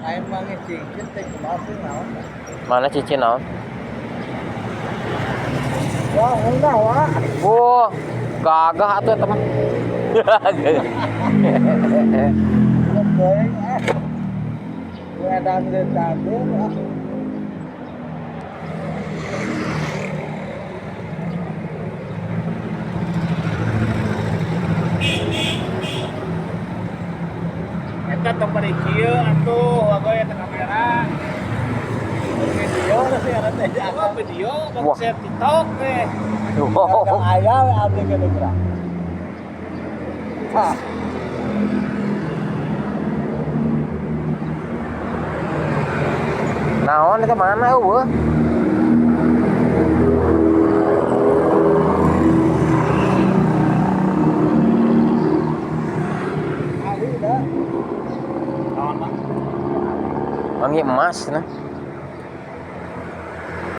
Lain manggih cincin teh kumaha sih, naon? Mana cincin naon? Wah, enggak, wah. Wah, gagah atuh eta mah. Teuing eh. Edan deui tadi. Ah. Eta tong bari kieu atuh, wagoy eta kamera. Video sih ada teh. Oh, video, Wah. bang share TikTok teh. Wow. Aya we abdi gede gerak. Hah. Naon eta, mana eueuh? Ali dah. Naon, Bang? Manggih emas nah.